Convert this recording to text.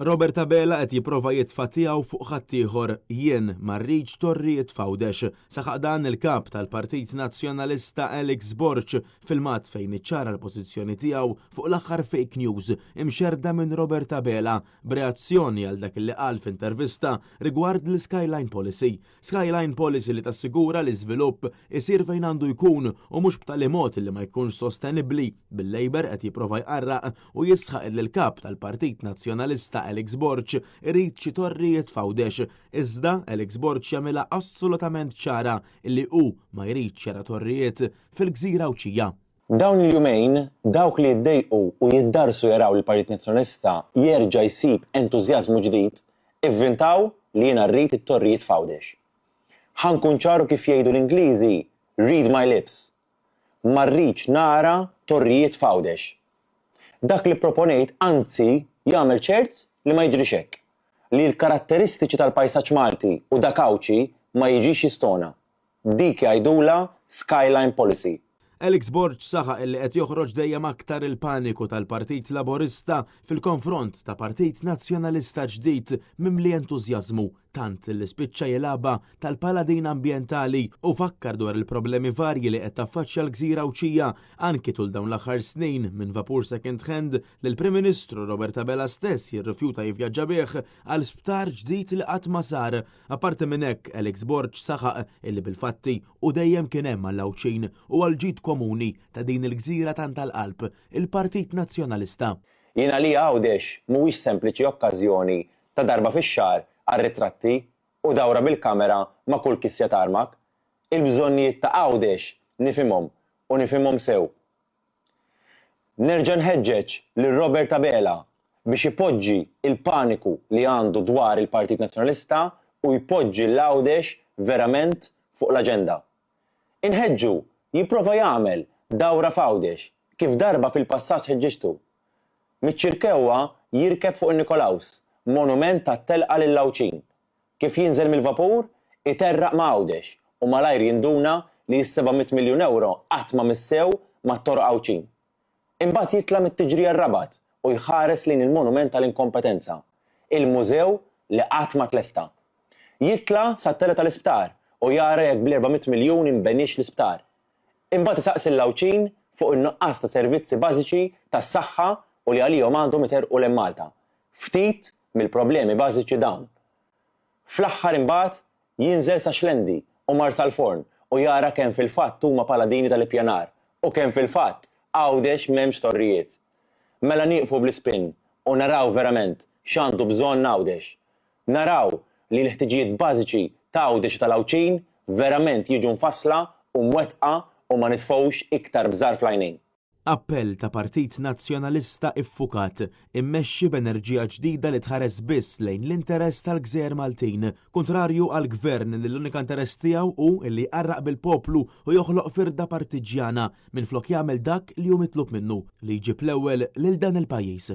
Robert Abela qed jipprova jitfa' tiegħu fuq ħaddieħor, jien ma rridx torrijiet f'Għawdex. Saħaq dan il-Kap tal-Partit Nazzjonalista Alex Borg filmat fejn iċċara l-pożizzjoni tiegħu fuq l-aħħar fake news imxerrda minn Robert Abela b'reazzjoni għal dak li qal f'intervista rigward l-Skyline Policy. Skyline Policy li tassigura li żvilupp isir fejn għandu jkun u mhux b'tali mod li ma jkunx sostenibbli, bil-Labour qed jipprova jqarraq u jisħaq li l-Kap tal-Partit Nazzjonalista Alex Borg irid xi torrijiet f'Għawdex. Iżda Alex Borg jagħmilha assolutament ċara li hu ma jridx jara torrijiet fil-gżira Għawdxija. Dawn il-jumejn, dawk li jiddejqu u jiddarsu jaraw lill-Partit Nazzjonalista jerġa' jsib entużjażmu ġdid, ivvintaw li jiena rrid it-torrijiet f'Għawdex. Ħa nkun ċar u kif jgħidu l-Ingliżi, read my lips. Ma rridx nara torrijiet f'Għawdex. Dak li pproponejt anzi jagħmel ċert li ma jiġrix hekk. Li l-karatteristiċi tal-pajsaġġ Malti u dak Għawdxi ma jiġix jistona. Dik jgħidulha skyline policy. Alex Borg saħaq illi qed joħroġ dejjem aktar il-paniku tal-Partit Laburista fil-konfront ta' Partit Nazzjonalista ġdid mimli entużjażmu tant li spiċċa jilgħabha tal-paladin ambjentali u fakkar dwar il-problemi varji li qed taffaċċja l-gżira Għawdxija anki tul dawn l-aħħar snin minn vapur second hand li l-Prim Ministru Robert Abela stess jirrifjuta jivvjaġġa bih għal sptar ġdid li qatt ma sar. Apparti minn hekk, Alex Borg saħaq illi bil-fatti u dejjem kien hemm għall-Għawdxin u għall-ġid komuni ta' din il-gżira tant għall-qalb il-Partit Nazzjonalista. Jien għalija Għawdex mhuwiex sempliċi okkażjoni ta' darba fix-xahar għar-ritratti u dawra bil-kamera ma' kull kisja tarmak. Il-bżonnijiet ta' Għawdex nifhimhom u nifhimhom sew. Nerġa' nħeġġeġ lil Robert Abela biex ipoġġi l-paniku li għandu dwar il-Partit Nazzjonalista u jpoġġi 'l Għawdex verament fuq l-aġenda. Inħeġġu jipprova jagħmel dawra f'Għawdex kif darba fil-passat ħeġġiġtu. Miċ-Ċirkewwa jirkeb fuq in-Nikolaus, monument tat-telqa lill-Għawdxin. Kif jinżel mill-vapur, iterraq ma' Għawdex u malajr jinduna li s-700 miljun ewro qatt ma missew mat-toroq Għawdxin. Imbagħad jitla' mit-tiġrija r-Rabat u jħares lejn il-monument tal-inkompetenza, il-mużew li qatt ma tlesta. Jitla' sat-telgħa tal-isptar u jara jekk bl-400 miljun inbeniex l-isptar. Imbagħad isaqsi lill-Għawdxin fuq in-nuqqas ta' servizzi bażiċi tas-saħħa u li għalihom għandhom iterrqu 'l hemm Malta. Ftit mill-problemi bażiċi dawn. Fl-aħħar imbagħad jinżel sa Xlendi u Marsalforn u jara kemm fil-fatt huma paladini tal-ippjanar u kemm fil-fatt Għawdex m'hemmx torrijiet. Mela nieqfu bl-ispin u naraw verament x'għandu bżonn Għawdex. Naraw li l-ħtiġijiet bażiċi ta' Għawdex u tal-Għawdxin verament jiġu mfassla u mwettqa u ma nitfgħux iktar bżar fl-għajnejn. Appell ta' Partit Nazzjonalista iffukat, immexxi b'enerġija ġdida li tħares biss lejn l-interess tal-gżejjer Maltin, kuntrarju għal Gvern li l-unika interess tiegħu hu li jqarraq bil-poplu u joħloq firda partiġġjana minflok jagħmel dak li hu mitlub minnu, li jġib l-ewwel lil dan il-pajjiż.